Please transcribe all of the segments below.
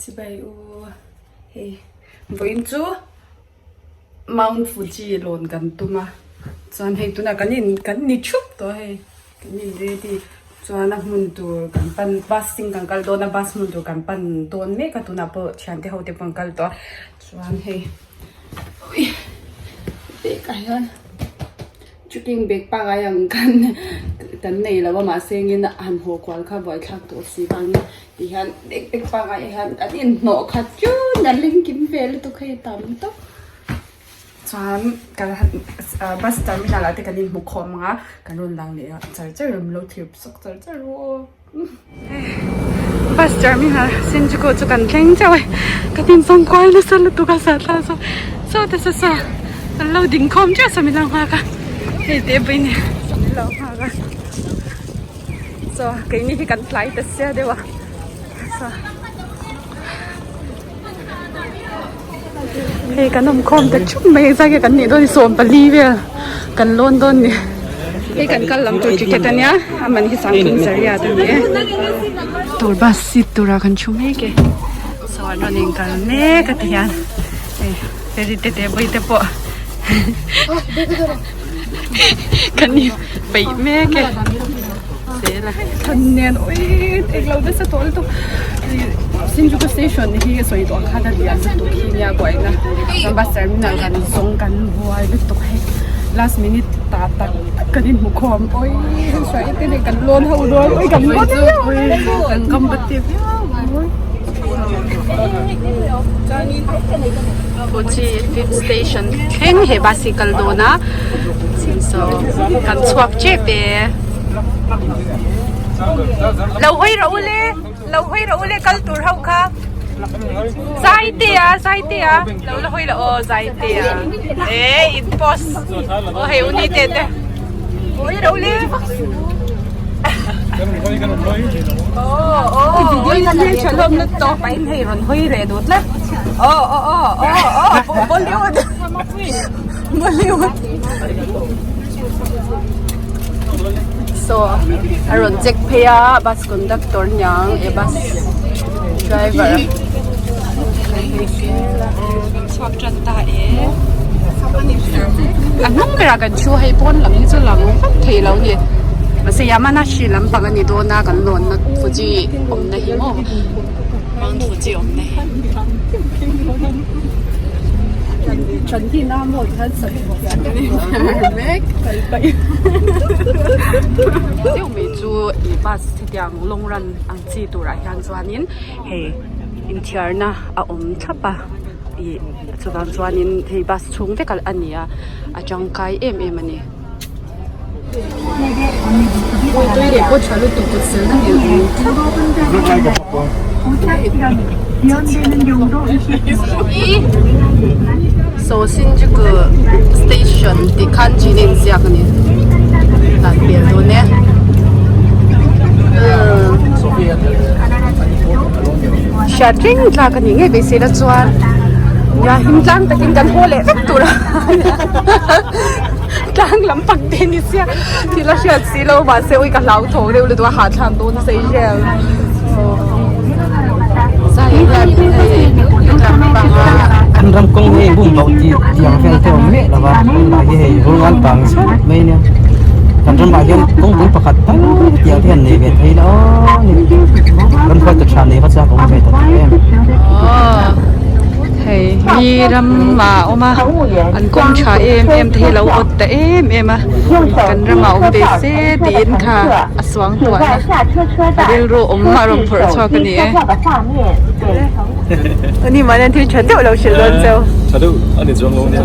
Chibai u hei vawiin chu Mount Fuji lawn kan tum a chuan hei tunah kan in kan ni thup tawh a hei kan in ready chuan a hmun tur kan pan bus in kan kal dawn a bus hmun tur kan pan dawn mek a tunah pawh thiante ho te pawh an kal tawh a chuan hei ui bag ah hian. Trekking bag pangai ang khan kan nei lo a mahse engin han haw kual kha buaithlak tawh si vangin ti hian bag bag pangai ah hian kan inhnawh khat tun a ling kim ve lutuk hei tam tawp chuan kan han ah bus terminal ah te kan inhmu khawm ang a kan rawn lang leh a char char in lo thlir sawk char char ru aw. Bus terminal Shinjuku chu kan thleng chauh e ka tin sawm kual nasa lutuk a sa thla saw saw te saw saw an lo ding khawm chiah saw min lo nghak a hei te pawh in min lo nghak a saw keini hi kan tlai ta sia deuh a saw hei kan awm khawm ta thup mai engzah nge kan nih dawn ni 14 vel kan lawn dawn ni hei kan kal lam tur ticket ania a man hi sangthum zariat ani e tur bus seat turah kan thu mek e saw an rawn in kal mek a ti hian hei ferry te te vawi te pawh kan in peih mek e Zela thlan nen awii englo nasa tawh lutuk Shinjuku station hi a sawi tawh ang khan a lian lutuk hi nia buaina chuan bus terminal kan zawng kan buai lutuk hei last minute tah tak tak kan inhmu khawm awii hruai te nen kan lawn ho dawn awii kan lawn viau kan competitive viau mai Fuji fifth station thleng he bus hi kal dawn a so kan chhuak tep e. Lo hawi rawh u le lo hawi rawh u le kal tur ho kha zai te a zai te a lo la hawi la aw zai te a e in post aw hei u ni te te hawi rawh u le aw aw tha hlawm lutuk a in hei rawn hawi reh duh tlat aw aw aw aw aw Bollywood Bollywood Saw a rawn check phei a bus conductor niang e bus driver chhuak tan ta e a hnung berah kan thu hei pawn lam hi chu lang vak thei lo a ni mahse Yamanashi lampang a ni dawn a kan lawnna Fuji awmna hi maw Mount Fuji awmna hi. Deuh mai chu ih bus hetiang long run ang chi turah hian chuanin hei inthiarna a awm thlap a ih chuvang chuanin hei bus chhung vek a ni a a tangkai em em a ni. Saw Shinjuku station tih khan chin a inziak a ni dan pel dawn e hriat reng tlak a nih ngei beisei la chuan nia him tlang takin kan haw leh vek tur a. Tlang lam pak te ni sia thil a hriat si lo mahse ui ka hlau tho deuh lutuk a hahthlak dawn nasa i hriat An ram kawng hi bum loh tih tiang vel te awm miah lo va tunah hi hei rul an tang chauh mai nia kan ramah hian kawngpui pakhat tal tiang te hian nei ve thei la aw ni ram khuai ta tha nei va chak awm ve ta tak em. Hei hi ram ah a awm a an kawng tha em em te hi a lo awt ta em em a kan ramah awm ve se tiin kha a suang tuah na a rilru awm a rawn phawrh chhuak a ni e. Ani mahni an thil tha deuh lo hrilh dawn cheu. Tha deuh a ni chuang lo nia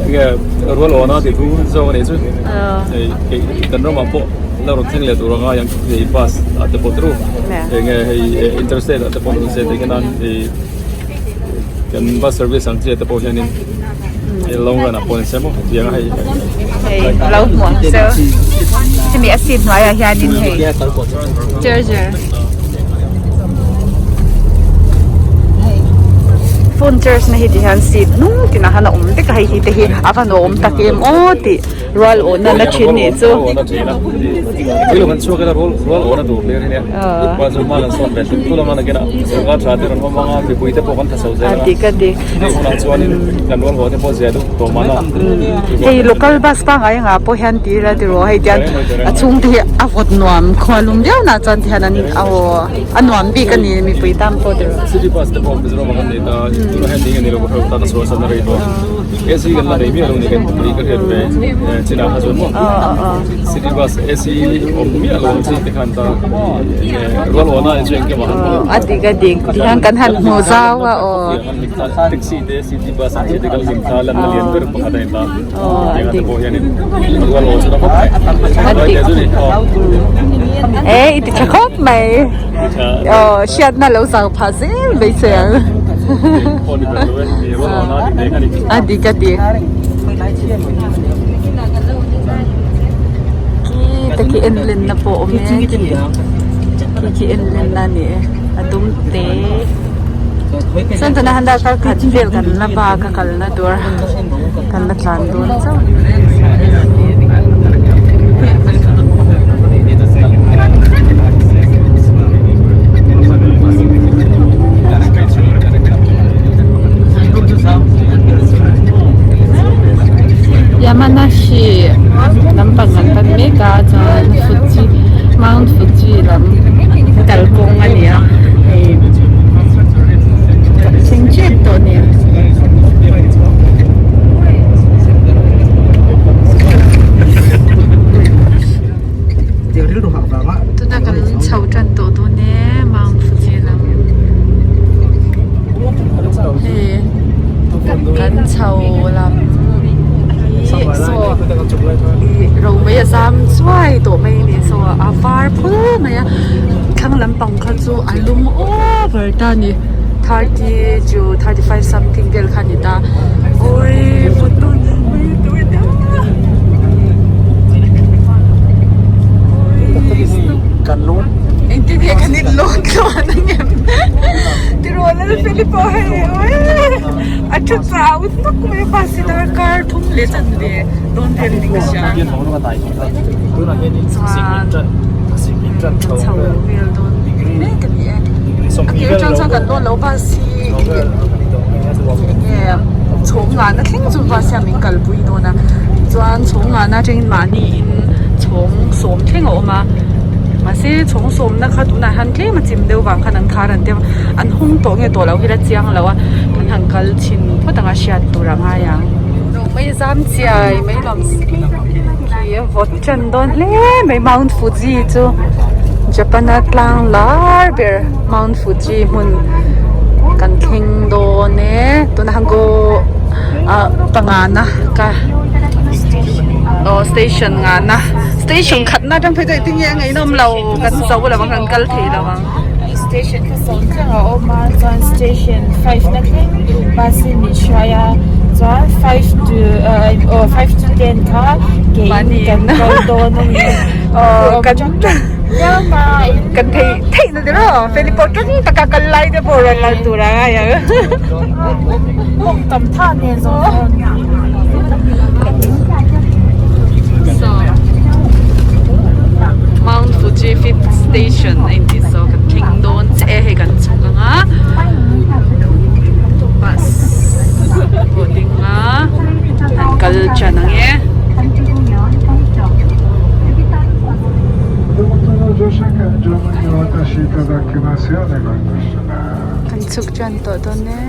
enge rual awna tih thu zawk a nih chu hei kan ramah pawh la rawn thleng leh tur anga yang hei bus ah te pawh turu enge hei interstate ah te pawh ni se ti hian ih kan bus service ang chi ah te pawh hianin long run ah pawh ni se maw tiang a hei hei lo hmu ang cheu hemi a seat hnuaiah hianin hei charger. Phone charge na hi ti hian seat hnung tinah khan a awm vek a hei hi te hi a va nuam tak em aw tih rual awhna na thin nih chu. A dik a dik hei local bus pangngai angah pawh hian ti ila tiraw hei tian a chhung te hi a vawt nuam khualum viau nah chuan ti hian an aw a nuam bik a ni mipui tan pawh tiraw. A dik a dik tihian kan han hmu zau a aw. E i ti tha khawp mai aw hriatna lo zau phah zel mai che ang a dik a dik khi te khi en lenna pawh a awm e khi khi en lenna a ni e a dum te. Chuan tuna han darkar khat vel kan la bak a kalna tur kan la tlan dawn chauh. Yamanashi lampang kan pan mek a chuan Fuji Mount Fuji lam kalkawng a ni a hei kan thleng tep tawh a ni. Tuna kan chho tan tawh dawn e Mount Fuji lam hei kan chho lam hi saw ih romei a zam chuai tawh mai a ni saw a var phul mai a thlang lampang kha chu a lum over ta a ni thirty to 35 something vel kha a ni ta awii photo engtin nge kan in lawn tluan angem tiraw Lalfeli pawh hei a thu chau hnuk mai a bus hi darkar thum leh chanve dawn vel ni ka hria chuan chho vel dawn mek a ni e a kir atang chuan kan lawn lo bus hi enge chhawng ngana thleng chu bus hian min kalpui dawn a chuan chhawng ngana atangin mahni in chhawng sawm thleng a awm a mahse chhawng sawmna kha tunah hian tlem a chim deuh vang khan an khar an tia an hawng tawh nge tawh lo hi la chiang lo a kan han kal chhin phawt ang a hriat tur a ngai ang. Mai zam chiai mai lawm khi a vawt tan dawn hle mai Mount Fuji chu Japan a tlang lar ber Mount Fuji hmun kan thleng dawn e tunah khan go ah pangana ka aw station ngana station khatna atang phei chuan engtin nge a ngaihnawm lo kan zo lo ang kan kal thei lo ang. Station kha sawm thleng a awm a chuan station five na thleng bus in min hruai a chuan five to aw five to ten kha ke in kan kal dawn a ni aw kan kan thei theih na tiraw felipawh tang taka kal lai te pawh rawn lang tur a ngai ang kawng tam tha nen zawng zawng. Mount Fuji fifth station a intih saw kan thleng dawn che e hei kan chhuk ang a bus pawh ding a an kal tan ang e. Kan chhuk tan tawh dawn e.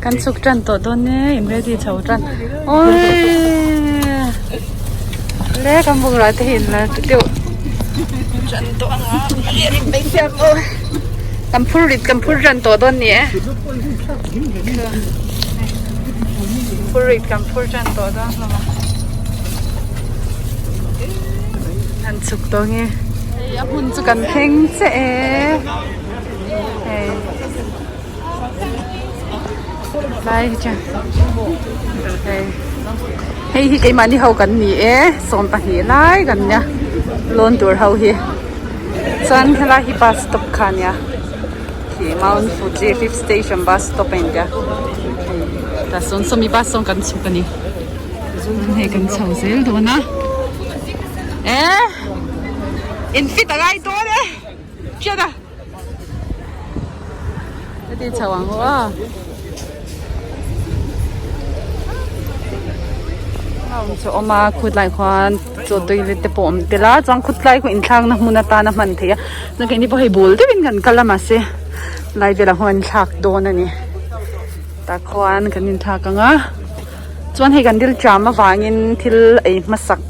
Kan chhuk tan tawh dawn e in ready chho tan awii le kan bungrau te hi in la deuh tan tawh ang a kan phur rit kan phur tan tawh dawn ni e phur rit kan phur tan tawh dawn hlawm a an chhuk tawh nge hei a hmun chu kan thleng chiah e hei. Tlai hi chuan hei hei hi keimahni ho kan ni e 12 lai kan nia lawn tur ho hi chuan helai hi bus stop kha a nia khi Mount Fuji fifth station bus stop a intia hei tah sawn sawmi bus sawn kan chhuk a ni chuan hei kan chho zel dawn a e in fit a ngai dawn e hriat a. Ka ti chho ang aw. A awm chu awm a khutlai khuan chaw toilet te pawh a awm tel a chuan khutlai khu inthlakna hmun atana hman theih a chuan keini pawh hei bul deuhin kan kal a mahse lai velah khuan inthlak dawn a ni tah khuan kan inthlak ang a chuan hei kan dil tram avangin thil ei hmasak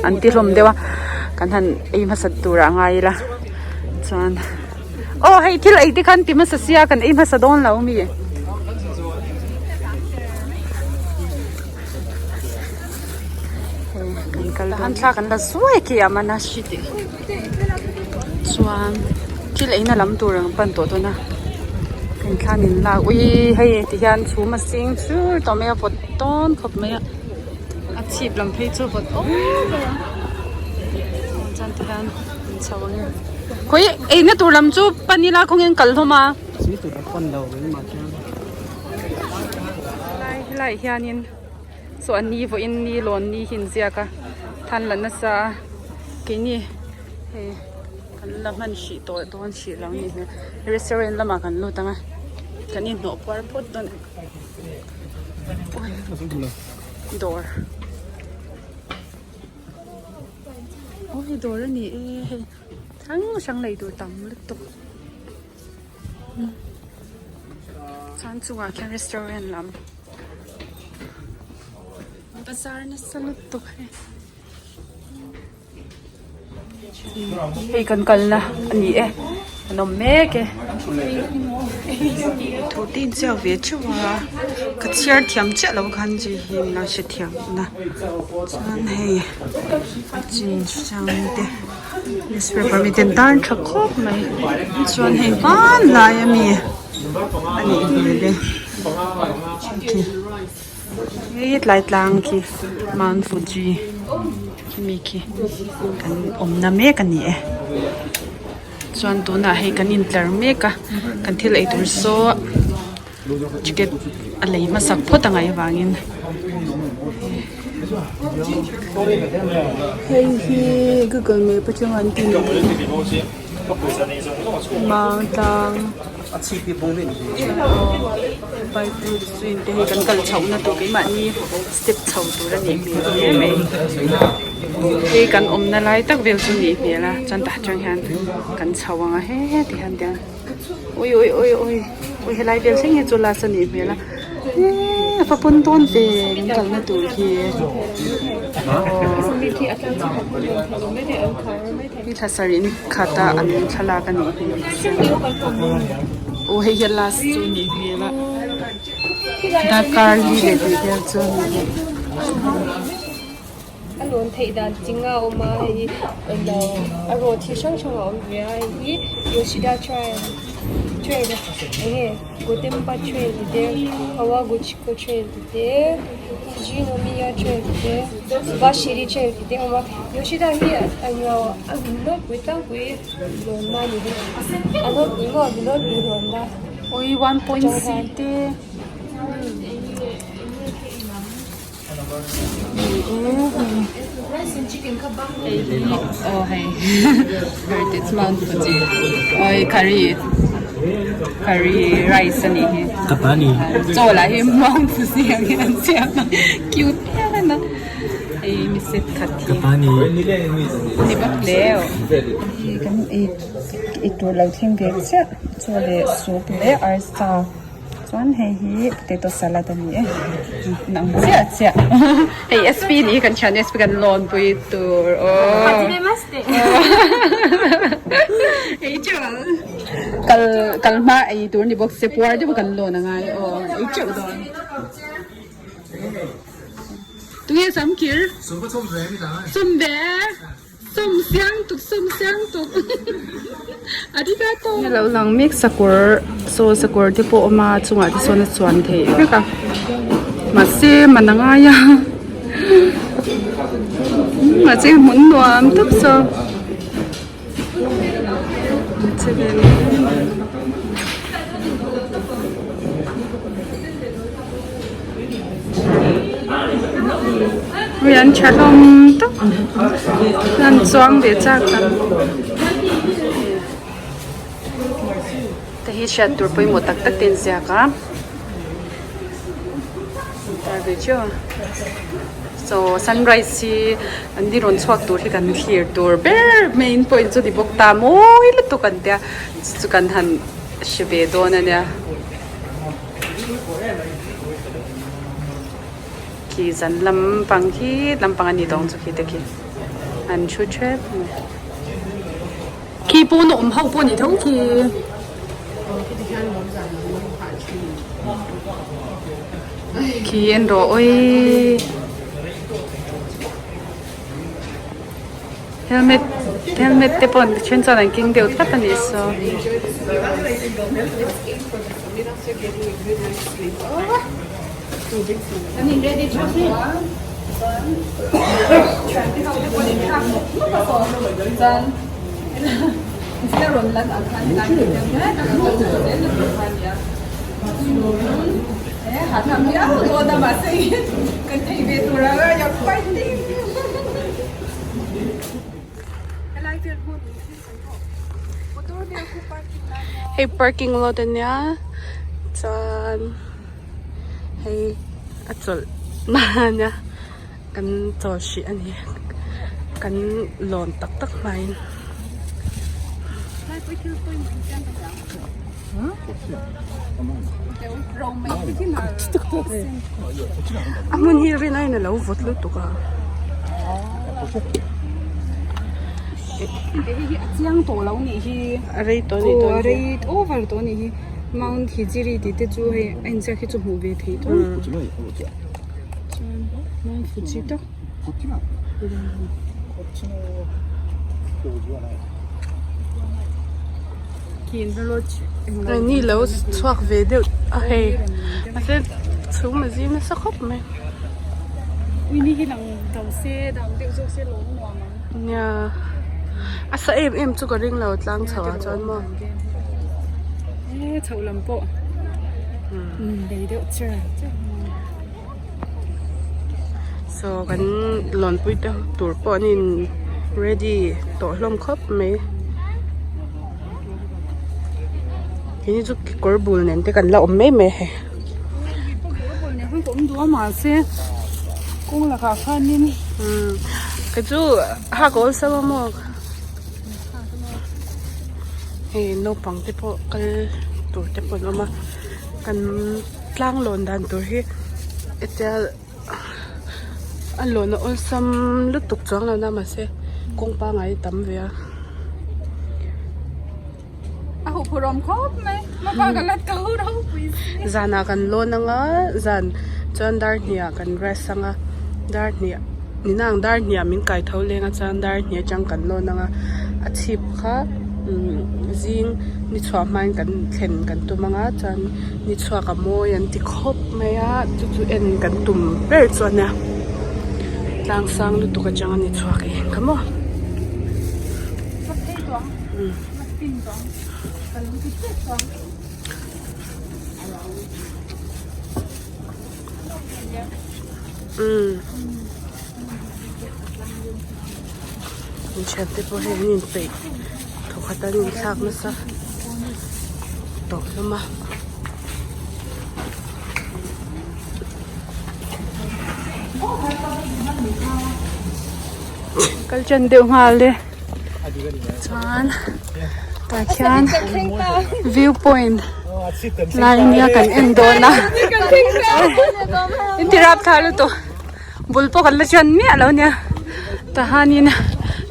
an ti hlawm deuh a kan han ei hmasa turah ngai ila. Chuan aw hei thil ei te khan ti hmasa sia kan ei hmasa dawn lo mi. Hei kan kal dawn thla kan la zuai khi a mana hri tih chuan thil eina lam tur ang pan tawh dawn a kan thla min lak ui hei ti hian chhum a sing chur tawh mai a vawt dawn khawp mai a a chhip lam phei chu vawt awm ber a chuan ti hian. Chho ang e. Khawi eina tur lam chu pan ila khawnge an kal hlawm a. Sui tur a pan lo mai mah chuan. Helai helaiah hianin saw an ni vawiin ni lawn ni hi an ziak a than la nasa a keini hei kan la hman hrih tawh dawn hrih lo a ni hmel restaurant lamah kan lut ang a kan inhnawh puar phawt dawn dawr. Aw hei dawr a ni e hei hrang hrang lei tur tam lutuk chuan chungah khian restaurant lam bazar nasa lutuk hei hei kan kalna a ni e an awm mek e thu te in chiak ve theuh a ka chhiar thiam chiah lo khan chi hi min lo hrethiam na chuan hei a chin hrang te newspaper mi ten tar tha khawp mai chuan hei hmanlai ami a nih hmel e khi hei tlai tlang khi Mount Fuji khimi khi kan awmna mek a ni e. Chuan tunah hei kan intlar mek a kan thil ei tur saw ticket a lei hmasak phawt a ngaih avangin hei hi google map atanga an tih mang tlang te hi kan kal chhoh na tur keimahni step chho tur a nih hmel hle mai. Hei kan awmna lai tak vel chu nih hmel a chuan tah atang hian kan chho ang a heti hian tiang ui ui ui ui ui helai vel thleng hi chu last a nih hmel a eee a va pawn dawn ve kan kalna tur hi hi thla sarih ni khat a an thlalak a nih hmel aw hei hi a last chu nih hmel a darkar li leh tih vel chu a ni. A lawn theih dan ching a awm a hei eng a road hi hrang hrang a awm ve a hei hi Yoshida trail trail eng nge Gotemba trail tih te Kawaguchiko trail tih te Fujinomiya trail tih te Subashiri trail tih te a awm a Yoshida hi eng lo a nawlpui tlangpui lawnna a ni bawk a nawlpui maw a nawlpui lawnna Ui 1.c te. Aw hei heritage mount fuji oi curry curry rice a nih hi chaw lah hi mount fuji ang hian an siam a cute phian a hei mi set khat hi ni bawk hle aw kan ei eitur lo thleng ve chiah chaw leh soup leh arsa. Chuan hei hi potato salad a ni e nang chiah chiah hei sp nih hi kan thian sp kan lawn pui tur aw ei teuh ang kal kal hma ei tur ni bawk se puar deuh kan lawn a ngai aw ei teuh dawn tunge samkir sum ve. Sawm siang tuk sawm siang tuk arigato. Lo lang mek sakawr saw sakawr te pawh a awm a chungah te sawn a chuan theih vek a mahse man a ngai a mahse hmun nuam tak saw che vel Ui an tha hlawm tak an chuang ve chak tak te hi hriat tur pawimawh tak tak te an ziak a tar ve chiau a so sunrise hi an ni rawn chhuak tur hi kan thlir tur ber main point chu ni bawk ta mawi lutuk an tia chu chu kan han hre ve dawn a nia. Khi zan lampang khi lampang a ni tawng chu khi te khi an thu thep a ni. Khi pawn a awm ho pawh a ni tho khi. Khi en rawh awii. Helmet helmet te pawh then chuan an keng deuh tlat a nih saw. Hei parking lot ania chuan hei a chawlh na ania kan chawl hrih a ni kan lawn tak tak hmain. A hmun hi rin aiin a lo vawt lutuk a. A chiang tawh lo nih hi. A rei tawh nih dawn a rei over tawh nih hi. Mount Hijiri tih te chu hei a inziak hi chu hmuh ve theih tawh. Chuan Mount Fuji tak. Ni lo chhuak ve deuh a hei mahse chhum a zim nasa khawp mai. Nia a sa em em chu ka ring lo tlang chho ah chuan maw. Saw kan lawnpui te tur pawh an in ready tawh hlawm khawp mai keini chu kekawr bul nen te kan la awm mai mai a hei. Umm kei chu hak a awlsam a maw hei naupang te pawh kal tur te pawh an awm a kan. Tlang lawn dan tur hi hetia a lawn a awlsam lutuk chuang lo na mahse kawng pangai a tam ve a. A huphurh awm khawp mai hmaba ka la to ropui si. Zanah kan lawn anga zan chuan dar hnih ah kan rest anga dar hnih ninang dar hnih ah min kai tho leng a chuan dar hnih atang kan lawn anga a chhip kha umm zing ni chhuah hmain kan thlen kan tum anga chuan. Ni chhuak a mawi an ti khawp mai a chu chu en kan tum ber chu a nia tlang sang lutuk atanga ni chhuak hi ka maw. Umm inthian te pawh hei an inpeih thawkhat an inthlak nasa tawh hlawm a. Kal ṭan deuh nghal e chuan tah khian view point lai nia kan en dawn a in ti rap thla lutuk bul pawh kan la ṭan miah lo nia tahanin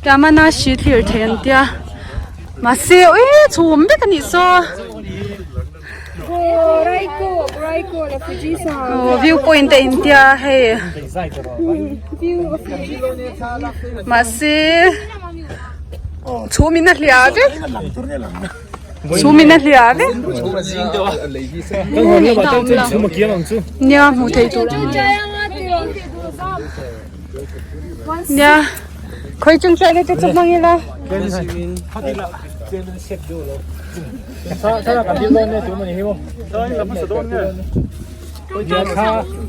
Yamanashi thlir thei an tia mahse ui chhum vek a nih saw. View point a intia hei mahse. Chhum in a hliah vek. Chhum in a hliah vek. Nia hmuh theih tur. Nia khawi chung chuan te chu hmang ila.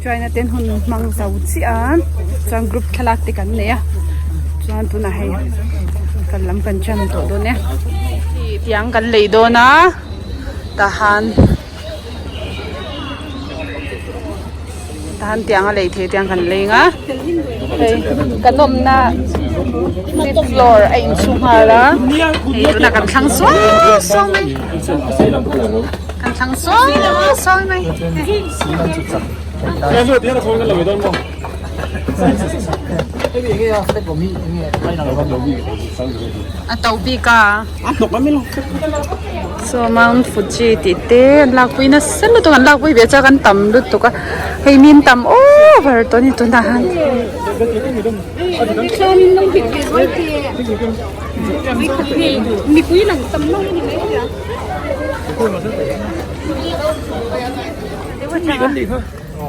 Join a ten hun hmang zo chiah a chuan group thlalak te kan nei a chuan tunah hei kan lam kan chan tawh dawn e tiang kan lei dawn a tahan tahan tiang a lei thei tiang kan lei ang a hei kan awmna fifth floor a inchhung nghal a hei tunah kan thlang suau suau mai. Kan thlang sawi sawi mai. A to bik a. So Mount Fuji tih te an lakpui nasa lutuk an lakpui ve chuan kan tam lutuk a hei min tam over tawh a ni tunah hian.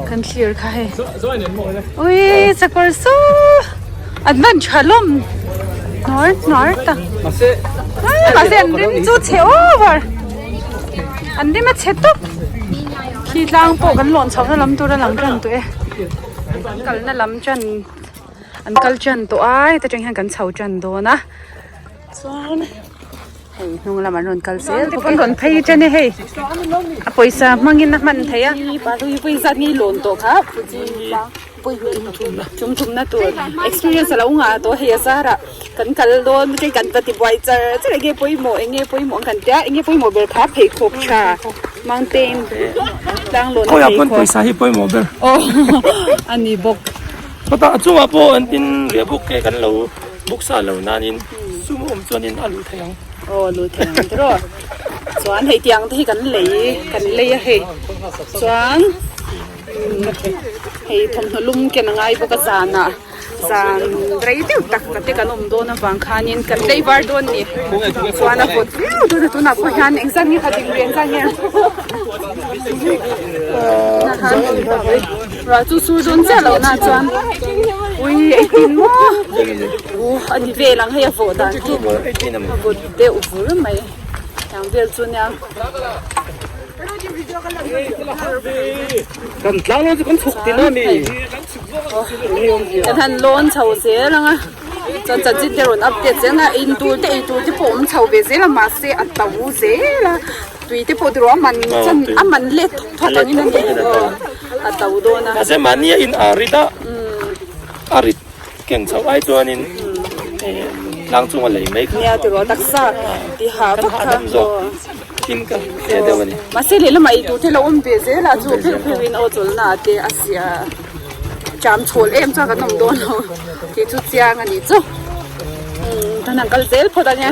Kan thlir kha hei ui chakawr saw an van tha lawm hnuar hnuar tak mahse an rim chu chhe over an rim a chhe tawp khi tlang pawh kan lawn chhoh na lam tur a lang tan tawh e kalna lam tan an kal tan tawh a heta tang hian kan chho tan dawn a chuan hei hnung lam an rawn kal zel bawk an rawn phei ṭan e hei a pawisa hmangin a hman theih a pawisa ni lawn tawh kha tum thumna tur experience a lo ngah tawh hei a zarah kan kal dawn hei kan va ti buai char char enge pawimawh enge pawimawh an kan tia enge pawimawh ber kha pheikhawk tha mountain tlang lawn pheikhawk pawisa hi pawimawh ber aw a ni bawk chutah a chungah pawh an tin riah buk te kan lo Buk sa lo nanin sum awm chuanin a luh thei ang. Aw luh thei ang tiraw. Chuan hei tiang te hi kan lei kan lei a hei. Chuan hei thawmhnaw lum ken a ngai bawk a zanah zan rei deuh tak ka te kan awm dawn avang khanin kan lei var dawn a ni. Chuan a vawt viau dawn a tunah pawh hian engzat nge kha ding engzat nge Ruah chu sur dawn chiah loh na chuan ui eitin maw u a ni vel ang hei a vawh dan hi a vawt deuh vur mai tiang vel chu nia. Kan tlang lawn chu kan chhuk tin a mi. Kan han lawn chho zel ang a chuan chanchin te rawn update zel ang a in tur te ei tur te pawh awm chho ve zel a mahse a to zel a. Tui te pawh tiraw a man chan a man let thawk thawk angin a ni a to dawn a. Mahse mahni a in a rit a, a rit ken chhoh ai chuanin tlang chunga lei mai kha. Nia tiraw taksa ti ha vak kha. Tin ka hre deuh a ni. Mahse lehlamah ei tur te lo awm ve zel a chu pheuh pheuh in aw chawlhna ah te a sia cham chhawl em chuan kan awm dawn lo tih chu chiang a nih chu. Kan han kal zel phawt ania.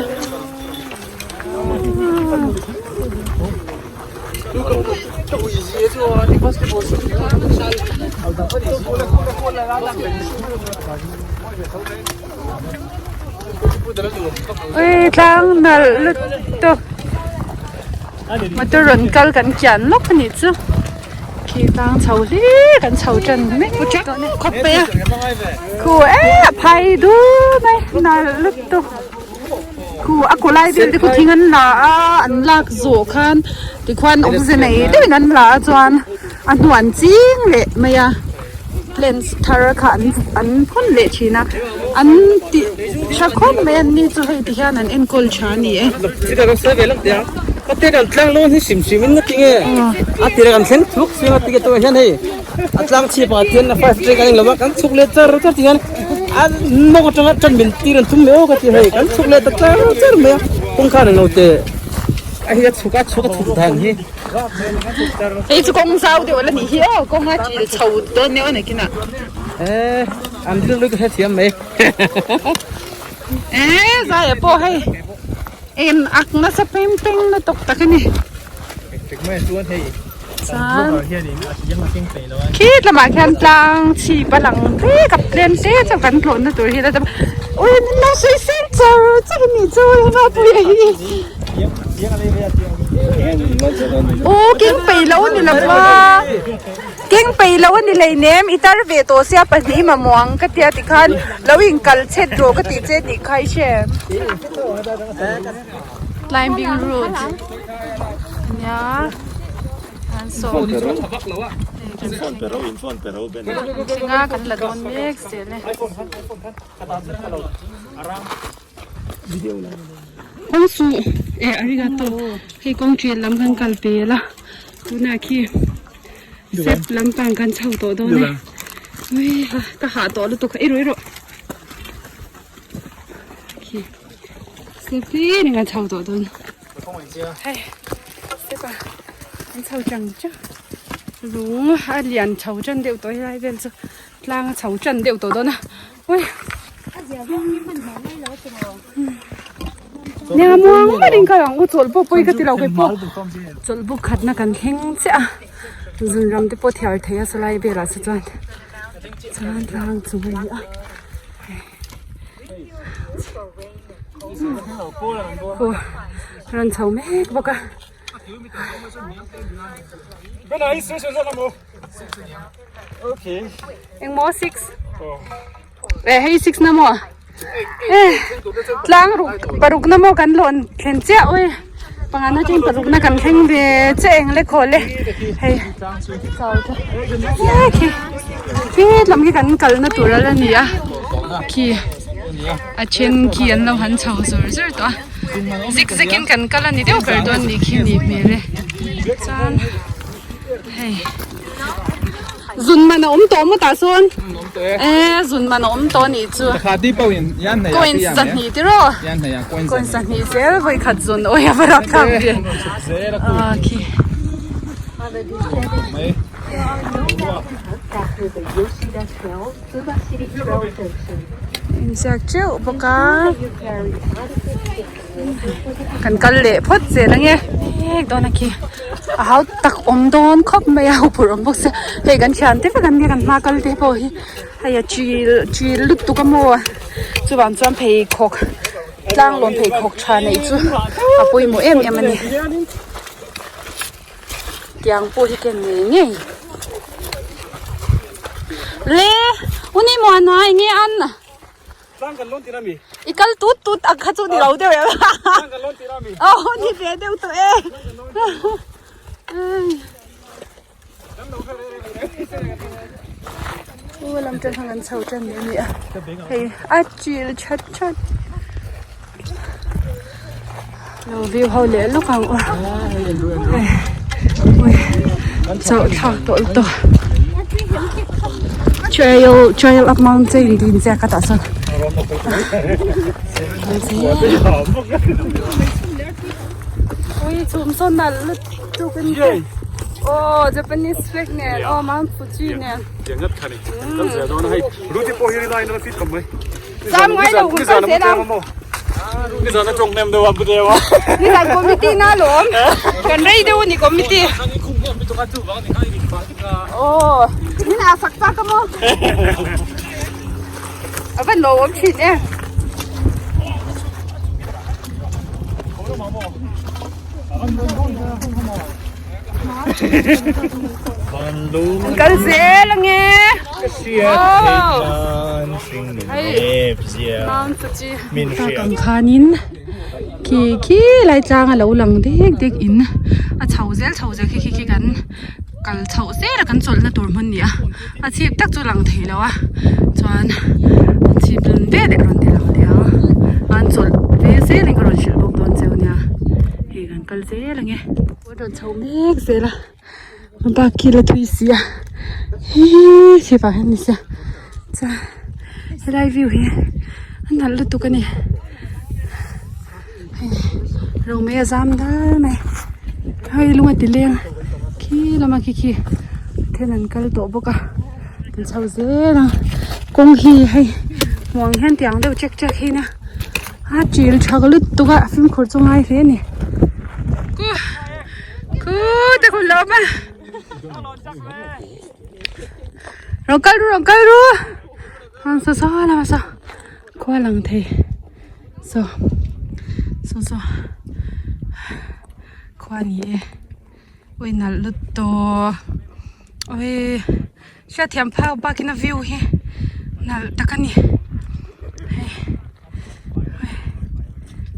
Ui tlang nalh lutuk motor rawn kal kan kian lawk a nih chu khi tlang chho hle kan chho tan mek tawh a ni khawp mai a khu eh a phai dul mai nalh lutuk. Khu a kaw lai vel te khu thing an la a an lak zawh khan tikhuan awmze nei deuhin an la a chuan a hnuan ching leh mai a plants thar kha an an phun leh thin a an tih tha khawp mai an ni chu hei ti hian an enkawl tha a ni e. Ka te kan tlang lawn hi hrim hrim in na tinge a tira kan thleng thuk si a tinge tunah hian hei a tlang chhip ah hian a first rank an englo a kan chhuk leh char char ti hian a nawk atanga tan min tir an thum mai aw ka ti hei kan chhuk leh ta char char mai a kawngkhar englo te a hi a chhuk a chhuk a chhuk dan hi. Hei chu kawng zau deuh ala nih hi aw kawng a chil chho dawn deuh a ni kinah. E an rilru ka hrethiam mai. E zai ah pawh hei. En ak nasa peng peng lutuk tak a ni. Chuan khi lamah khian tlang chhip a lang vek a tlem te chu kan tlawhna tur hi la tam. Ui min lo sawi sel char char a nih chu Mapuia hi. Aw keng peih lo a ni lo va keng peih lo a ni hleinem i tar ve tawh sia pahnih mamawh ang ka tia tikhan lo inkal chhet rawh ka tih che tih kha i hre em. Climbing route ania an saw thing a kan la dawn mek zel e. Kawng suh eh arigato hei kawng ṭial lam kan kal pel a tunah khi step lampang kan chho tawh dawn e ui ha ka hah tawh lutuk i rawh i rawh khi step hlir in kan chho tawh dawn hei step ah kan chho chang chang lung a lian chho tan deuh tawh helai vel chu tlang a chho tan deuh tawh dawn a. Ui. Nia muang marin kal ang u chawlh pawh pawi ka ti lo kei pawh chawlh buk khatna kan thleng chiah a zun ram te pawh thiar thei a sawlai velah te chuan chuan tlang chung a ni a aw rawn chho mek bawk a. Engmaw 6 Eh hei 6 na maw Eh tlang ruk paruk na maw kan lawn thlen chiah ui panga na atangin paruk na kan thleng ve che eng le khawl e hei eh khi khi lam khi kan kal na tur a la ni a khi a then khi an lo han chho zur zur tawh a zik zek in kan kal a ni deuh ber dawn nih khi a nih hmel e chuan. Hei zun man a awm tawh maw tah sawn e zun man a awm tawh anih chu coins zahnih tiraw coins zahnih zel vawi khat zun awi a va rap thlak ve ah khi. Inziak teuh bawk a. Kan kal leh phawt zel ange mek dawn a khi a hau tak awm dawn khawp mai a huphurh awm bawk sia hei kan thian te vek an nia kan hma kal te pawh hi hei a chil chil lutuk a maw chuvang chuan pheikhawk tlang lawm pheikhawk tha neih chu a pawimawh em em a ni tiang pawh hi ken ngei ngei le u ni muana enge an. Tlang kan lawn tir a mi? I kal tut tut ang kha chu ni lo deuh em? Tlang kan lawn tir a mi? Aw ni ve deuh tawh e. U lam tan hang an chho tan ni a ni a. Hei a chil that that. Lo view ho leh lawk ang aw. Hei chauh thlak tawh lutuk. Trail trail up mountain tih inziak a tah sawn. Ui chhum sawn nalh lutuk in te. Aw Japanese flag nen aw Mount Fuji nen. Zam ngai lo hun kal zel ang. Nizan a tawng hnem deuh a bu deuh a. Nizan committee na lawm. Kan rei deuh a ni committee. Aw min a sak tak a maw. A van lo awm thin e. An kal zel ange. Ang khanin khi khi lai tlang a lo lang dek dek in a chho zel chho zel khi khi khi kan kal chhoh zel a kan chawlhna tur hmun a ni a a chhip tak chu a lang thei lo a chuan a chhip lun ve leh a rawn ti lang leh ang an chawlh ve zel in ka rawn hrilh bawk dawn cheu nia hei kan kal zel ang e. An rawn chho mek zel a bak khi la thui si a hii khi vang hian a ni sia chuan helai view hi a nalh lutuk a ni hei romei a zam dal mai hei lung a ti leng khi lama khi khi then an kal tawh bawk a kan chho zel a kawng hi hei hmuh ang hian tiang deuh chek chek hi nia. A chil tha lutuk a a fimkhur chu ngai hle a ni ku ku te hun lo awm a rawn kal ru rawn kal ru an sa sa lama sa khaw. Khua lang thei saw saw saw khua a ni e ui nalh lut tawh awii hriatthiam phak bakin a view hi nalh tak a ni hei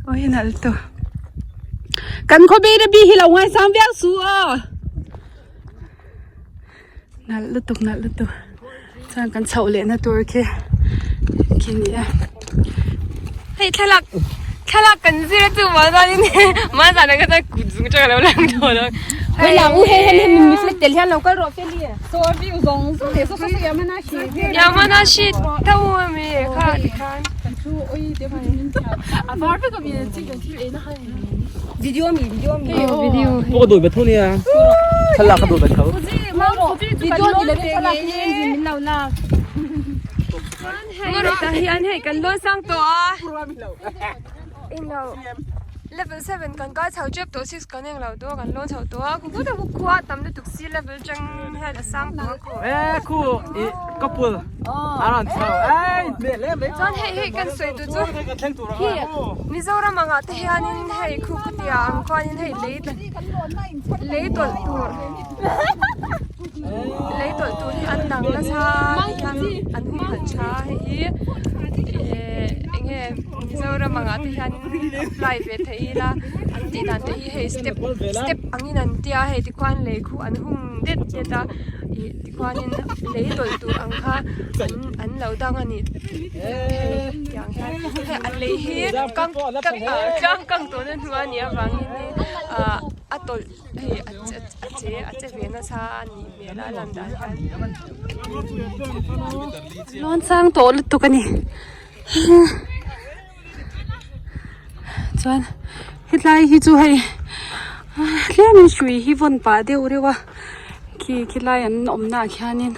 awii nalh tawh kan khawvel a bi hi lo ngaisang viau suh aw. Nalh lutuk nalh lutuk chuan kan chhoh leh na tur khi khi ni a. Hei thlalak thlalak kan zir a chu mahzanin mahzan ang kha chuan kut zung atang a lo lang tawh lo. Hei lang u hei hei hei mi flat tel hian lo kal rawh feli so a view zawng zawng leh so so so Yamanashi Yamanashi tho ami kha tikhan. Kan thu oi te pawh min thiam a var vek ami chi kan thil ei na khan video mi video mi video pawh ka duh ve tho nia thlalak ka duh ve tho video ni lo thlalak hi min lo lak Hei tah hian hei kan lawn sang tawh a englo level 7 kan kai chho tep tawh 6 kan englo tawh a kan lawn chho tawh a khu khu khua a tam lutuk si level atang hian a sang tawh a khu e khu i couple a rawn chho ei hmel hle mai chuan hei hei kan sawi tur chu khi Mizoram angah te hianin hei khu khutia ang khuanin hei lei lei tawlh tur lei tawlh tur hi an dang nasa hian an humhalh tha a hei hi ehh eng nge Mizoram angah te hian apply ve thei ila an tih dan te hi hei step step angin an tia hei tikhuan lei khu an hung det det a ih tikhuanin lei tawlh tur ang kha an an lo dang a ni hei tiang hian hei a lei hi kang tlang kang tawhna hnu a nih avangin ah a tawlh hei a a che a che ve nasa a nih hmel a lan dan hian. Lawn sang tawh lutuk a ni chuan hetlai hi chu hei tlemin hrui hi vawn pah deuh reuh a khi khilai an awmna ah khianin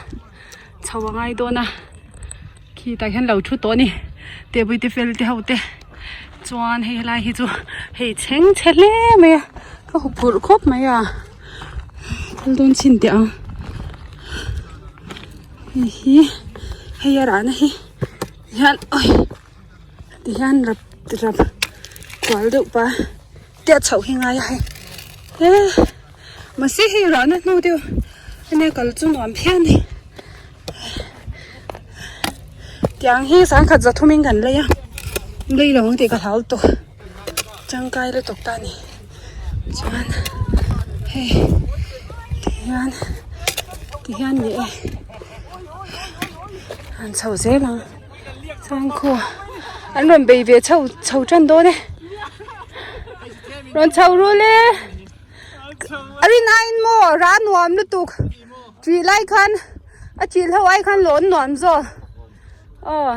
chho a ngai dawn a khi tah hian lo thu tawh a ni table te fel te ho te chuan hei helai hi chu hei chheng chhe hle mai a ka huphurh khawp mai a kal dawn chhin teh ang hei hi hei a rahna hi hian awi tihian rap rap kual deuh pah te a chhoh hi ngai a hei he mahse hei rahna hnu deuh ania kal chu nuam phian a ni tiang hi sangkhat za thum in kan lei a lei lo ang tih ka hlau tawh tangkai lutuk ta a ni chuan hei tihian tihian ni e an chho zel ang chuan khu an rawn bei ve chho chho tan dawn e rawn chho rul e a rin aiin maw rah nuam lutuk tih lai khan a thil ho ai khan lawn nuam zawk aw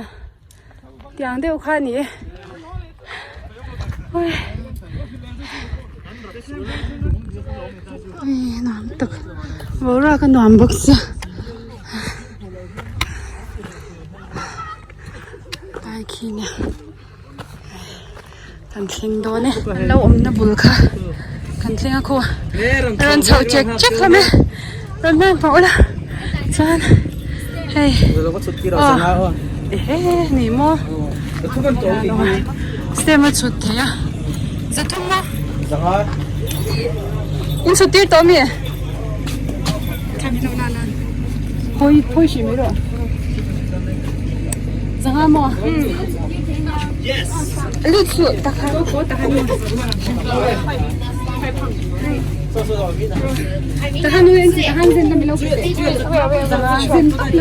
tiang deuh kha a ni e ui nuam tak boruak a nuam bawk sia lai khi nia kan thleng dawn e an lo awmna bul kha kan thleng a khaw rawn chho chek chek hlawm e rawn hmang pawh ula chuan hei aw ehe ni maw stem a chhut thei a zathum maw in chhut tir tawh ami phawi phawi hrih mai rawh zanga maw lut suh takhan takhan nu en chi takhan zen na milo zanga zen tak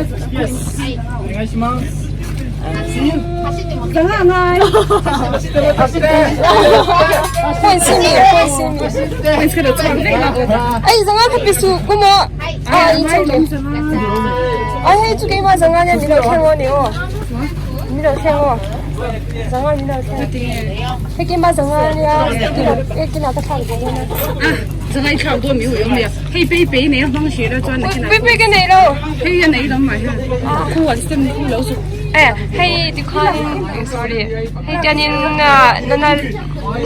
na zanga ngai Hoi simi hoi simi ai zanga kha pisu kumo ai ai hei chu keima zanga nia min lo thleng aw ni aw min lo thleng aw zanga min lo thleng hei keima zanga nia e kina ka thlak dawn a zanga i thlak dawn mi ui awm nia hei pei pei nei a hmang hrih la chuan pei pei ka nei lo hei a nei lam mai hian khu an sem khu lo chu e hei tikhuanin sorry hei tianin nana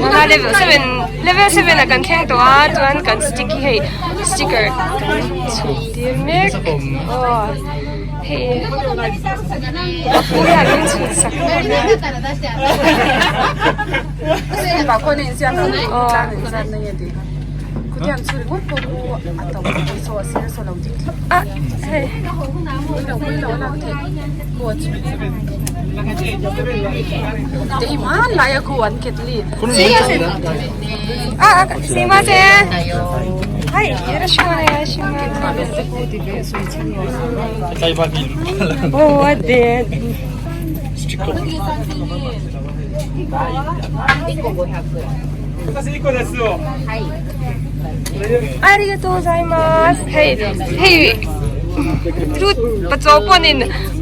nana level 7 level 7 a kan thleng tawh a chuan kan stick hi hei sticker kan chhuk tir mek aw. Hei puia min chhut sak ah hei.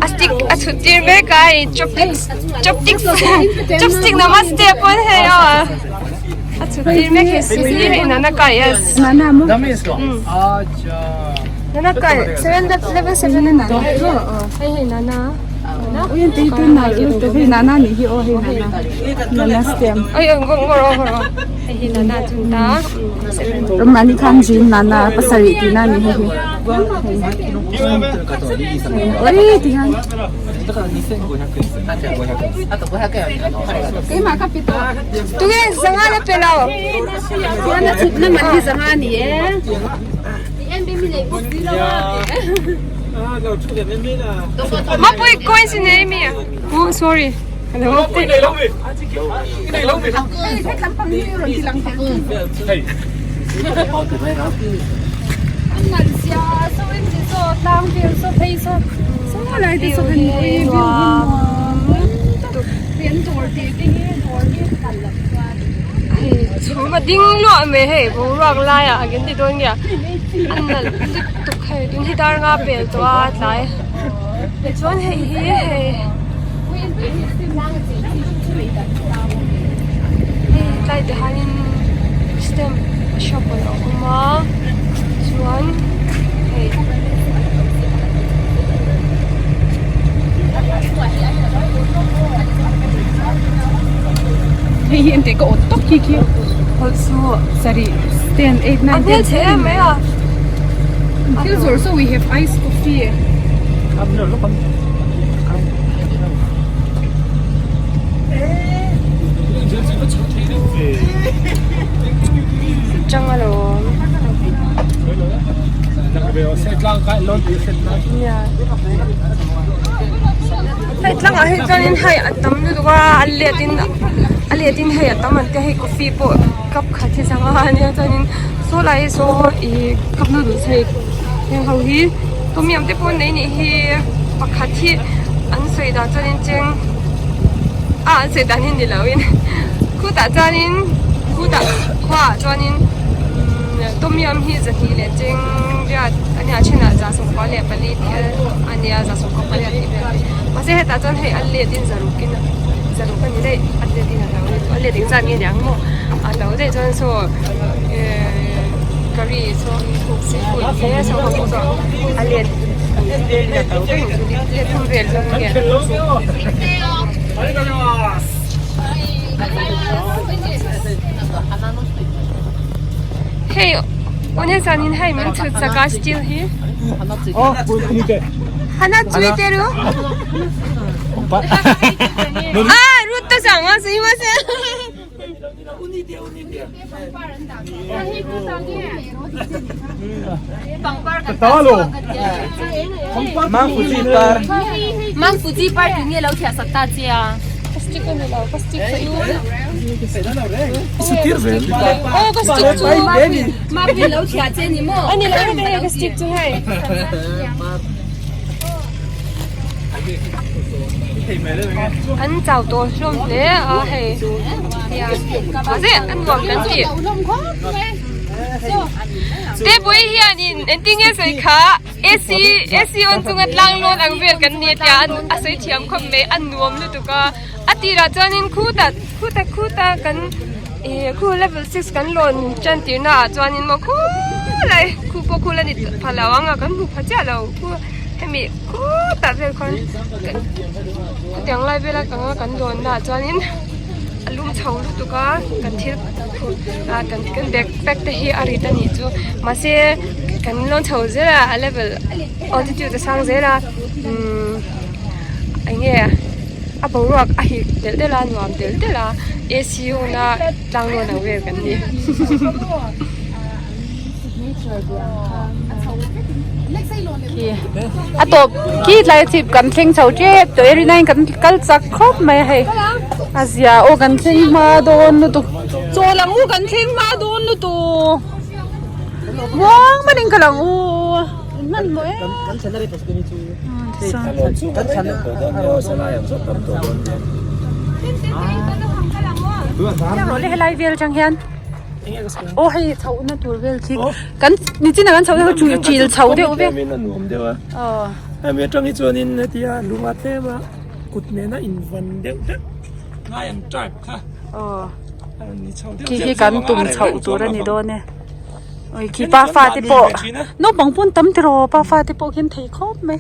A stick a chhut tir mek a hei choptick choptick chopstick namaste pawn hei aw a chhut tir mek hei sushi hei nana kai yes nana kai seven level seven a hei hei nana oi oi ngawr ngawr ngawr hei hi nana chun ta Ramani khan jin nana pasarih tihna a ni hei hi. Oi ti hian keimah ka pe tawh Tunge zanga la pe lo chuan a chhutna man hi zanga a ni e. Mapui coins i nei mi oh sorry Chhum a ding luah mai hei boruak laiah a kan ti dawn nge a nalh lutuk hei tun hi dar nga pel tawh a tlai tichuan hei hi hei. Hei tlai te hianin stamp shop a lo awm a chuan hei Hei hi engtih ka awt tawp khi khi hawlh chu sarih ten eight nine ten a hmelchhe em mai a thil zawrh saw we have ice coffee. Chang alawm hei tlangah hi chuanin hei a tam lutuk a a let in a let in hei a tam an tia hei coffee pawh cup khat hi sangha a nia chuanin saw lai hi saw ih cup noodles hei heng ho hi tom yum te pawh an nei nih hi pakhat hi an sawi dan chuanin cheng a an sawi dan hi ni lo in khutah chuanin khutah khuaah chuanin tom yum hi zahnih leh cheng riat a nia thenah za sawmkua leh pali tih a nia za sawmkua pariat tih vel te mahse hetah chuan hei a let in zaruk in zaruk a ni daih a let in a lo a let engzat nge niang maw a lo daih chuan saw ehh curry saw seafood te saw ho pawh saw a let a to vek ang chu let thum vel zawk nge. Hei onesan in hei min chhut sak a steel hi hana chui te ru ah rutto sang a sumimasen An chau tawh hlawm hle a hei mahse a nuam kan ti tebui hianin engtin nge sawi kha AC AC on chunga tlang lawn ang vel kan ni tia a sawi thiam khawp mai a nuam lutuk a a tirah chuanin khutah khutah khutah kan ih khu level six kan lawn tan tir naah chuanin maw khulai khu pawh khu la ni pha lo ang a kan hmu pha chiah lo khu hemi khutah vel khawn khutiang lai vela kanga kan dawn naah chuanin a lum chho lutuk a kan thil ah kan kan bag pack te hi a rit a nih chu mahse. Kan lawn chho zel a, a level altitude a sang zel a umm eng nge a boruak a hip telh telh a nuam telh telh a AC huna tlang lawn ang vel kan ni. A tawp khi tlai chhip kan thleng chho tep tawh e rinaiin kan kal chak khawp mai a hei a zia aw kan thleng hma dawn lutuk chaw lang u kan thleng hma dawn lutuk. Muang manin ka lang u hmanhmawh em rawh le helai vel atang hian aw hei chhohna tur vel khi kan nichin ah kan chhoh chu chil chho deuh vek aw hemi atang hi chuanin hetia lunga tlem a kut nena invan deuh deuh ngai ang type kha aw Khi hi kan tum chhoh tur a ni dawn e ui khi pa fa te pawh naupang pawn tam tiraw pa fa te pawh khian thei khawp mai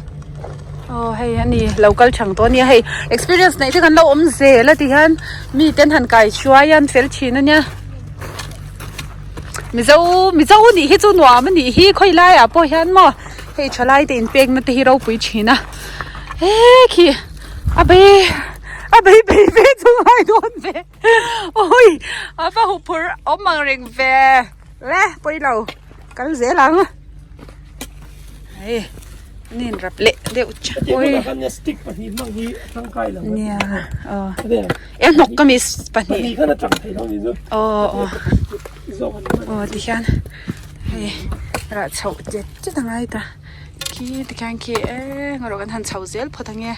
aw hei a ni lo kal thang tawh a nia hei experience neih te kan lo awm zel a ti hian mi ten han kai hruai a an fel thin a nia mizo mizo nih hi chu nuam a nih hi khawi laiah pawh hian maw hei thalai te inpekna te hi ropui thin a he khi a bei a bei bei ve chu ngai dawn ve. Ui a va huh phur awm ang reng ve le pawi lo kal zel ang hei an in rap leh deuh tha ui nia aw e hnawk ka mi pahnih aw aw aw tikhian hei rah chhoh chet chet a ngai ta khi tikhian khi eng erawh kan han chho zel phawt ang e.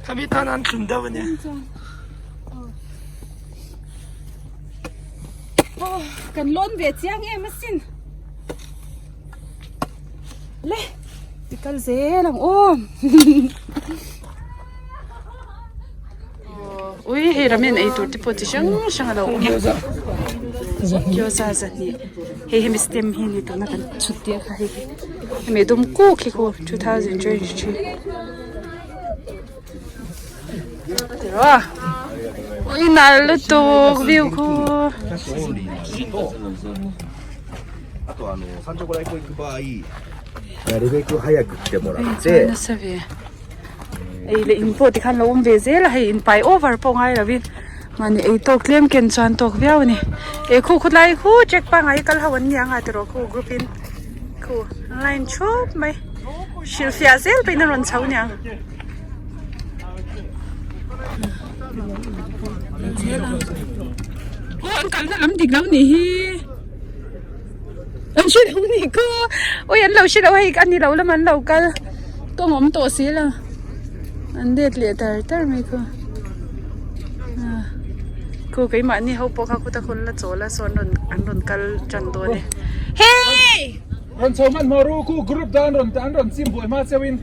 Khami tan an thlun deuh a nia. Kan lawn ve chiang em asin. Le ti kal zel ang aw. Ui hei ramen ei tur te pawh chi hrang hrang a lo awm a gyoza zahnih hei hemi stem hi ni tuna kan chhut tir kha hei hemi dum kuk hi khu 2023 tiraw ui nalh lutuk view khu. Nasa ve. Ei leh in pawh tikhan lo awm ve zel a hei in pai over pawh ngai lovin mahni ei tawk tlem ken chuan tawk viau a ni eh khu khawtlai khu check pangai kal ho an nia nga tiraw khu group in khu line thup mai hrilhfiah zel pawhin a rawn chho aniang. Aw an kalna lam dik lo nih hi. An hre lo ni ka ui an lo hre lo hei a ni lo lam an lo kal kawng awm tawh si lo an let leh tar tar mai kha khu keimahni ho pawh kha khuta khawn la chawl a sawn rawn an rawn kal tan dawn e hey rawn chho hmanhmawh ru khu group dan rawn an rawn chim buai hma cheu in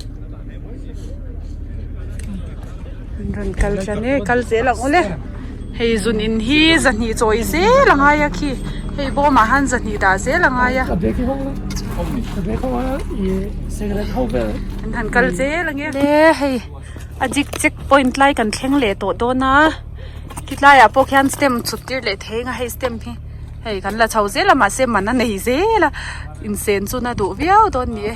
an rawn kal tan e kal zel ang awle hei zun in hi zahnih chawi zel a ngai a khi hei bawmah han zahnih dah zel a ngai a an han kal zel ang e le hei a dik check point lai kan thleng leh tawh dawn a khilaiah pawh khian stem chhut tir leh thei ang a hei stem hi hei kan la chho zel a mahse man a nei zel a insen chu na duh viau dawn a ni e.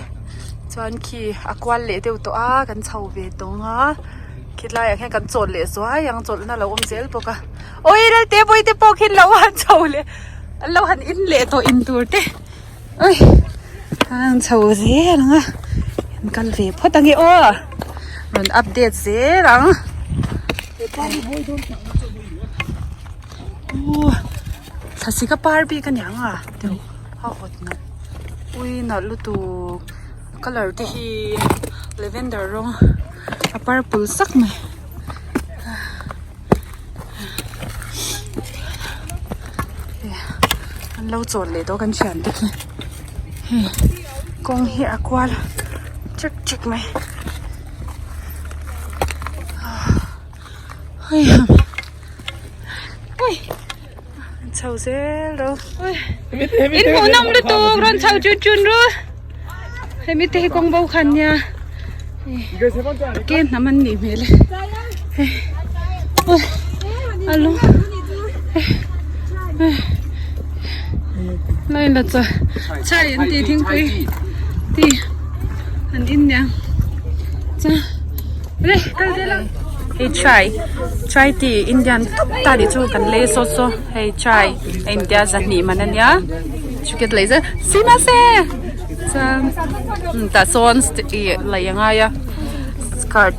Chuan khi a kual leh deuh tawh a kan chho ve tawng a khilaiah khian kan chawl leh zuai ang chawlhna lo awm zel bawk a awii ralte pawh te pawh khi an lo han chho leh an lo han in leh tawh in tur te ui an chho zel ang a an kal ve phawt ang e aw rawn update zel ang aw thlasik a par bik a niang a a awt nalh ui nalh lutuk colour te hi lavender rawng a purple sak mai an lo chawl leh tawh kan thian te khi hei kawng hi a kual chek chek mai hei ui. Chho zel ro. In hmuh nawm lutuk rawn chho chun chun ru. Hemi te hi kawng bo khan nia. Ke hnam an nih hmel e hei awi a lung lai la chaw chai an tih thingpui tea an in niang chuan le kal zel ang hei chai chai tea indian tawp ta tih chu kan lei sawt saw hei chai a intia zahnih man ania ticket lei zel suimase chuan tah sawn ih laih a ngai a card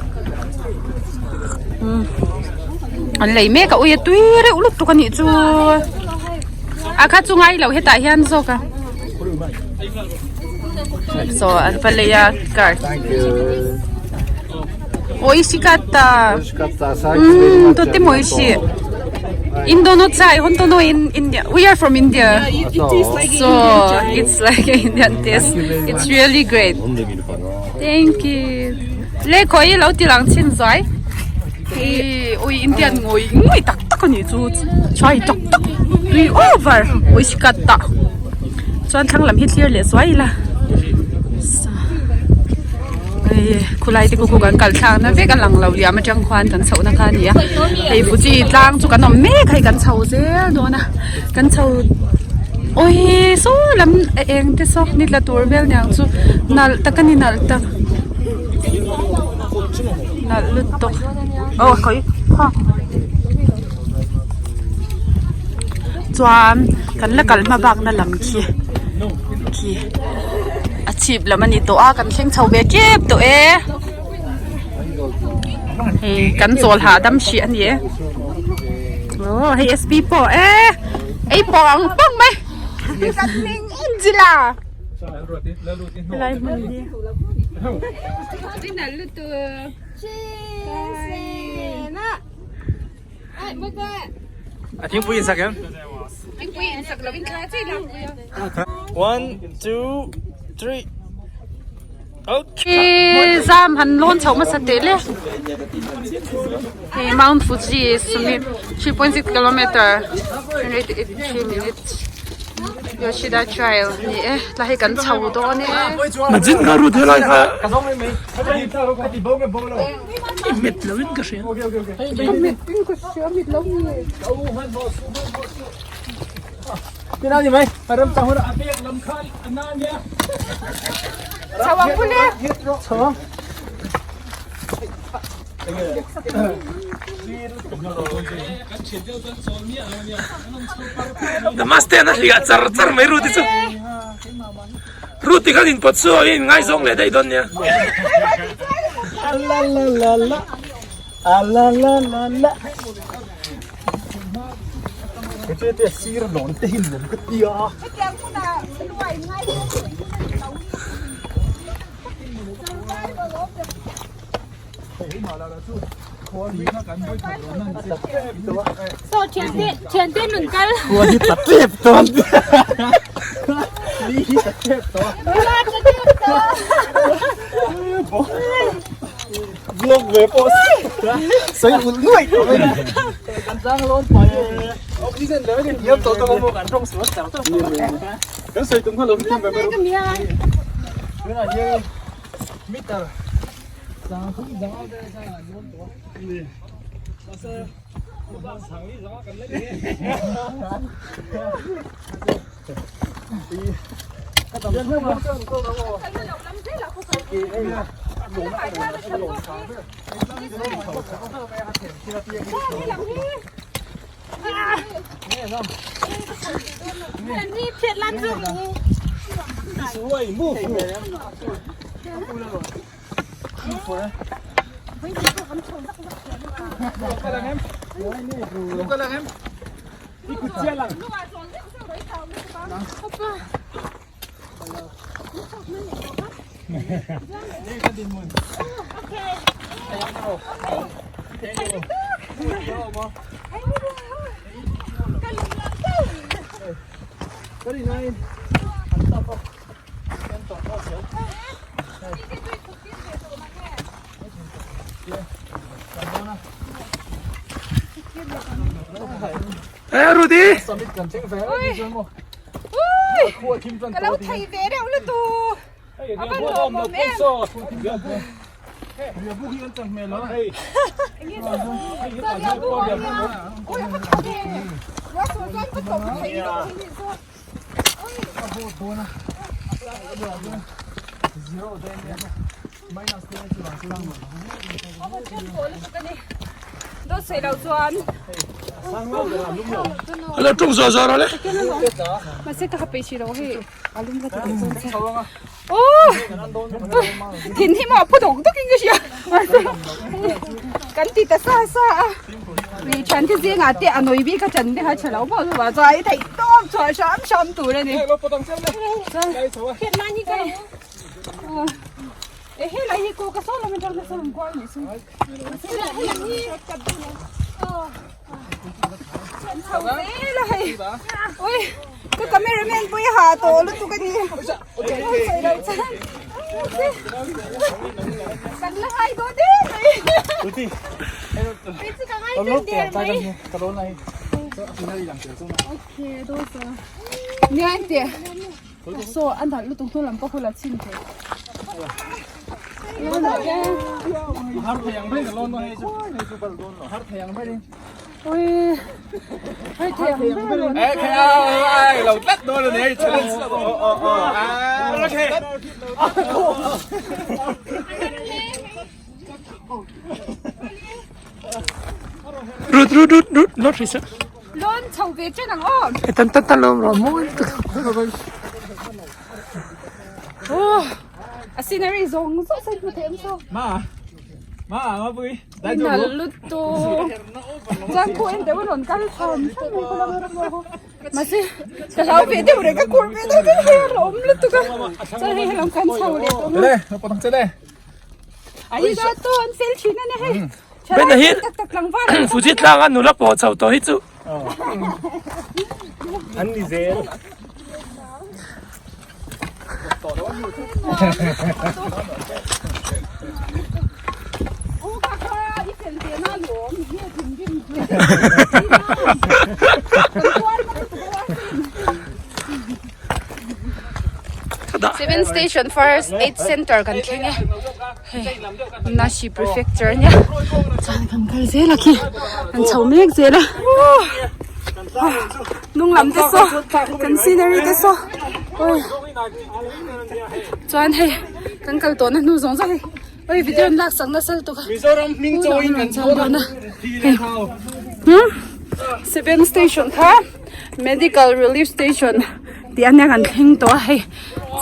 an lei mek a ui a tui reuh lutuk a nih chu a kha chu ngai lo hetah hian zawk a saw an va lei a card oishikatta totemo oishii Indono chai hontono in India we are from India so it's like Indian taste it's really great thank you le khawi lo ti lang chin zuai hi ui Indian ngawi ngawi tak tak a nih chu chai tak tak tui over oishikatta chuan thlang lam hi thlir leh zuai ila hei khulai te khu kan kal thlak na vek a lang lo liam atang khuan kan chhoh na kha a ni a hei Fuji tlang chu kan awm mek hei kan chho zel dawn a kan chho awii saw lam a eng te saw ni tla tur vel niang chu nalh tak a ni nalh tak nalh lutuk aw khawi chuan kan la kal hma bakna lam khi khi a chhip lam a ni tawh a kan thleng chho ve tep tawh e hei kan chawl hahdam hrih a ni e aw hei sp pawh e ei pawh ang pang mai helai hmun hi A thingpui in sak em? Thingpui in sak lovin thla chei lak pui a. One, two, three. Okay. Zam han lawn chho hmasa teh le. Hei Mount Fuji summit 3.6 kilometer 383 minutes. Yoshida Trail ni e tlai hei kan chho dawn e. Majin kha rut helai kha. I met lo in ka hria. Ka met in ka hria mit lo nge. Tina ni mai ram chang hun a pek lam khan ana nia. Chawang pule. Chawang. Namaste na hlia char char mai ru ti chu. Ruti khan in pawt suau in ngaizawng leh daih dawn nia. Eh Rudy. Ka lo thei ve reuh lutuk. A va lawmawm em. Alo tung zo zo ro le. Mase ka hape chi lo hei alum ka ti chon che. Oh! Thin hi maw phu dawk dawk in ka hria. Mase kan ti ta sa sa a. Mi thian te zingah te a nawi bik a chan te kha tha lo pawh chu chuan i theih tawp chhuah hram hram tur a ni. Chuan e helai hi kaw ka sawn lam atang nasa rawn kual nih chu. Chho zel a hei. Ui ka cameraman pawh i ha tawh lutuk a ni. Sawi lo chuan. Kan la ngai dawn em mai. Okay, dosa. Niente. So an dal lutuk hnu lam pawh khu la chhin thei. Har thei ang ber ka lawn dawn hei chu. Hei chu bal dawn lo. Har thei ang ber in. Ui. Har thei ang ber lawn. Eh khai ai lo tlat dawn a ni hei challenge. Oh oh oh. Okay. Rut rut rut rut lot ri sa. Lawn chho ve chen ang aw. E tan tan tan lawm rawh mawi lutuk. Oh, a scenery zawng zawng sawi hmu thei awm so. Ma. Ma ma pui. Nal lutuk. Chuan khu en deuh a rawn kal chhan chhan mai khaw lam ram ho. Mahse ka hlau ve deuh reng ka kur ve deuh deuh hei a rawm lutuk a. Chuan hei helam kan chho leh tawh ang. Le, naupang che le. Arigato an fel thin a ni hei. Ben a hi Fuji tlang a nula pawh chho tawh hi chu. An ni zel. Seven station first aid center kan thleng e hei Nashi prefecture ania chuan kan kal zel a khi kan chho mek zel a hnung lam te saw kan scenery te saw awi chuan hei kan kal tawhna hnu zawng zawng hei awi video an lak sak nasa lutuk a Mizoram hming chawiin kan chho dawn a seven station kha medical relief station tih ania kan thleng tawh a hei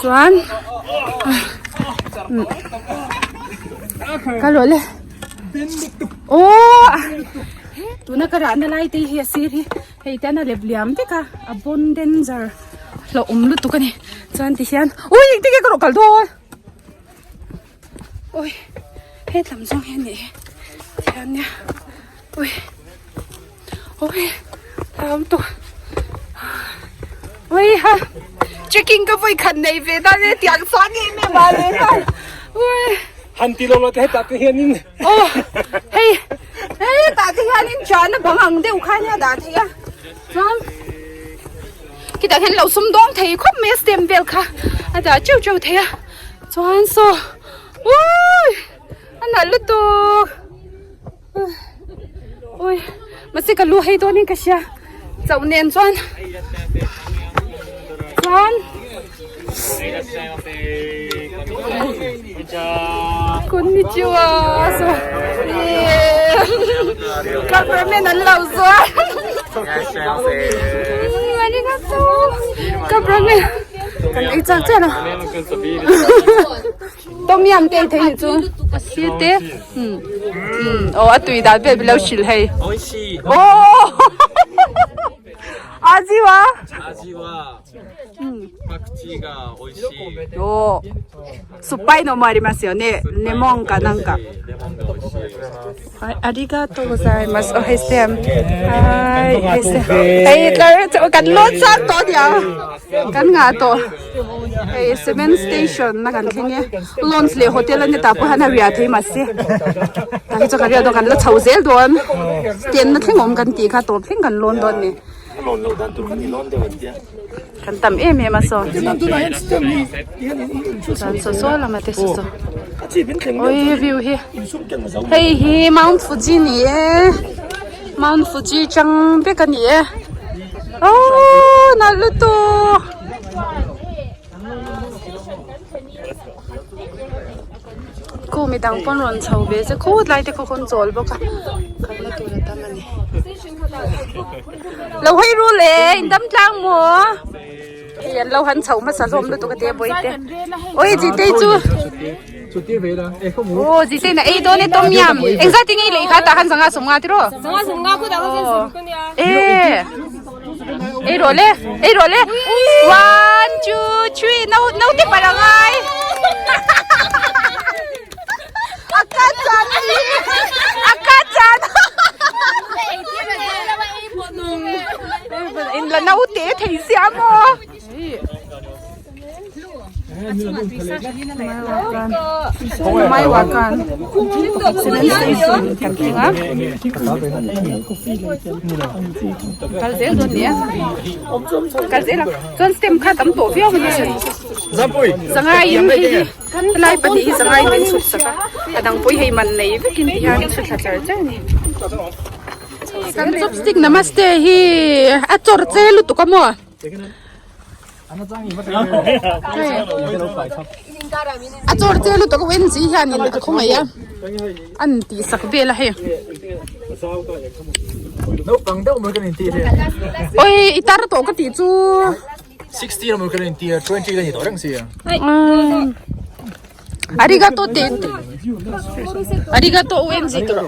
chuan ka lawh le aww tuna ka rahna lai te hi a sir hi hei te an a lep liam vek a a bon danger hlauhawm lutuk a ni chuan ti hian ui engtin nge ka rawh kal dawn. Ui hetlam zawng hi a nih hi tihian nia ui ui hlauhawm tawh ui ha trekking ka vawi khat nei ve ta nia tiang sang em em ah leh nghal ui Han ti lo lo te hetah te hianin aw hei hetah te hianin chana bang ang deuh kha nia dah theih a chuan khitah khian lo sum dawng thei khawp mai a stem vel kha a dah teuh teuh thei a. Chuan saw ui a nalh lutuk ui mahse ka lu hei dawnin ka hria chauh nen chuan chuan konnichiwa saw cameraman an lo zuar arigato cameraman kan ei chak chiah lo tom yam te ei thei nih chu a si te um um aw a tui dan vel lo hrilh hei aw aji wa aw 酸っぱいのもありますよねレモンかなんかはいありがとうございますおhei siam hai hei siam hei tlar kan lot sang tawh nia kan ngah tawh hei cement station na kan thleng e lounge leh hotel a ni tah pawh hian a riah thei mahse tah hi chuan kan riah dawn kan la chho zel dawn tent na thleng awm kan tih kha tawp thleng kan lawn dawn a ni. lawn loh dan tur kha ni lawn deuh an tia. Kan tam em em a saw. Tin tunah hian stem hi hian in in chu Chuan saw saw lama te saw saw. A chip in thleng Oi view hi. In sum keng a zo. Hei hi Mount Fuji ni e. Mount Fuji chang vek a ni e. Oh nalh lutuk. Khu midang pawn rawn chho ve che khut lai te khaw khawn chawl bawk a kalna tur a tam a ni lo hawi ru le in dam tlang maw hei an lo han chho hmasa hlawm lutuk a tia bawihte awi zitei chu aw zitei na ei dawn e tom yam engzat in nge i lei kha tah khan sangha sawmnga tiraw e. Ei rawh le, ei rawh le. One, two, three. No, no te par angai. Akka chan ni. Akka chan. In la no te thei sia mo. Mai wa kan cement station kan thleng a kal zel dawn nia kal zel ang chuan stem kha tam tawh viau a ni sangai in hei hi helai pahnih hi sangai in min chhut sak a a dang pawh hi hei man nei vekin ti hian chhut thla char char a ni kan chopstick namaste hi a chawr che lutuk a maw. A chawr che lutuk a wen chi hianin a khawngaih a an tih sak vel a hei oi i tar tawh ka tih chu arigato te arigato OMG tur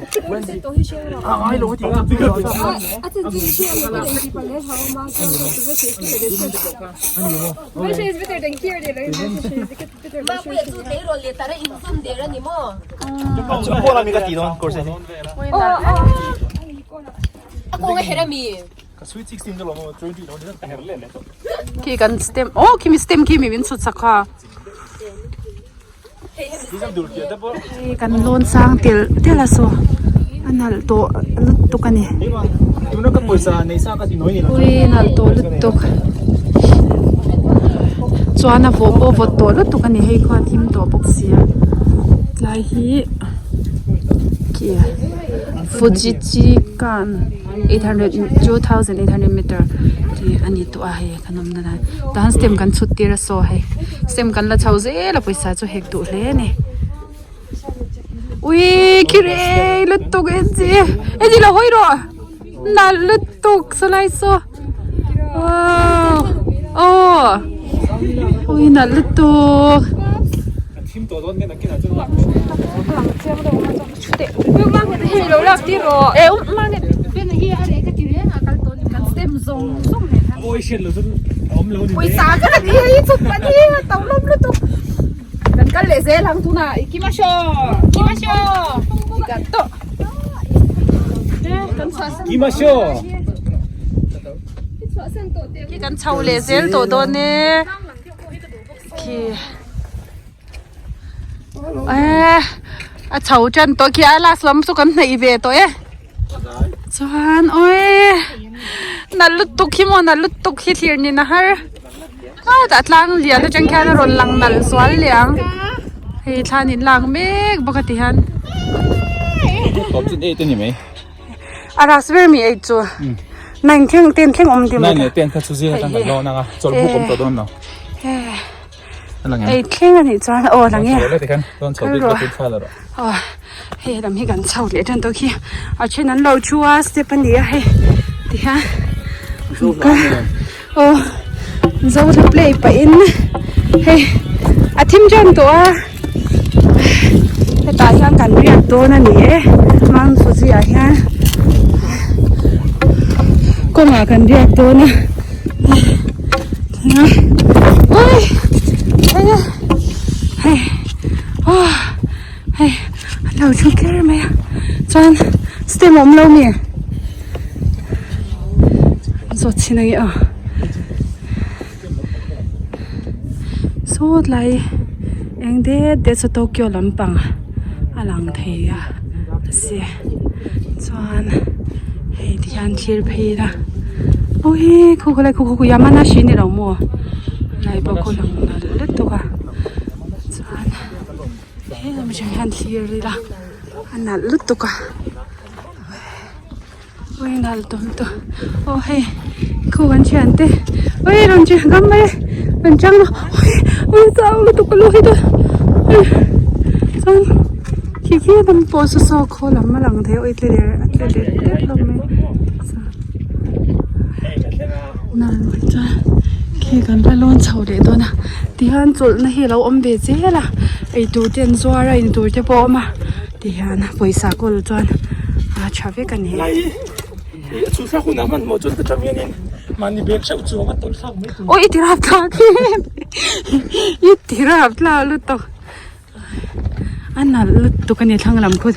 Khi kan stem oh khi mi stem khi mi min chhut sak kha. Hei kan lawn sang telh telh a saw a nalh tawh lutuk a ni ui nalh tawh lutuk chuan a vawh pawh a vawt tawh lutuk a ni hei khuan thim tawh bawk sia tlai hi khi fujichikan 800 2800 meter tih a ni tawh a hei. Kan awm na tahan stem kan chhut tir a saw hei stem kan la chho zel a pawisa chu hek duh hle a ni ui khirei lutuk en chi en chi lo hawi rawh nalh lutuk sawlai saw wow aw ui nalh lutuk. Pawisa ka la ti hei chhut pah hi a to hlawm lutuk kan kal leh zel ang tunah ikimasho ikimasho arigato ikimasho khi kan chho leh zel tawh dawn e khi eh a chho tan tawh khi a last lam chu kan hnaih ve tawh e chuan awii nalh lutuk hi maw nalh lutuk hi thlir nin a har a tah tlang lian atang khian a rawn lang nalh zual leh ang hei thla an inlak mek bawk a ti hian a raspberry mi ei chu nine thleng ten thleng awm dim nine leh ten kha chu zing atang kan lawn ang a chawlhbuk awm tawh dawn lo. Ei thleng a nih chuan aw lang e aw hei lam hi kan chho leh tan tawh khi a then an lo thu a step a ni a hei ti hian aw zo hla play pah in hei a thim tan tawh a hetah hian kan riak dawn a ni e Mount Fuji ah hian kawngah kan riak dawn a. Hei aw hei an lo thu kher mai a chuan stem a awm lo mi an zawt chhin ang e aw saw tlai eng det det saw Tokyo lampang a lang thei a si chuan hei ti hian thlir phei ila. Awii khu khawlai khu khu Yamanashi ni lo maw lai pawh khu lang nalh lutuk a chuan he lam atang hian thlir ila a nalh lutuk a awii nalh tawh lutuk aw hei khu kan thian te awii rawn che gam mai e rawn chang rawh awii awii chau lutuk ka lu hi chu chuan khi khi lam pawh saw saw khaw lam a lang thei a awii tle der a tle der der hlawm mai. Chuan khi kan la lawn chho leh dawn a tihian chawlhna hi alo awm ve zel a eitur te an zuar a intur te pawh a awm a tihian pawisa kawl chuan a tha vek a ni. Aw i ti rap thlak i ti rap thlak lutuk. A nalh lutuk a ni thlang lam khu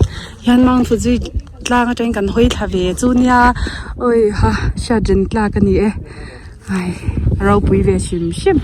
hian mount fuji tlang atangin kan hawi thla ve chu nia awi ha hriat reng tlak a ni e ai a ropui ve hrim hrim.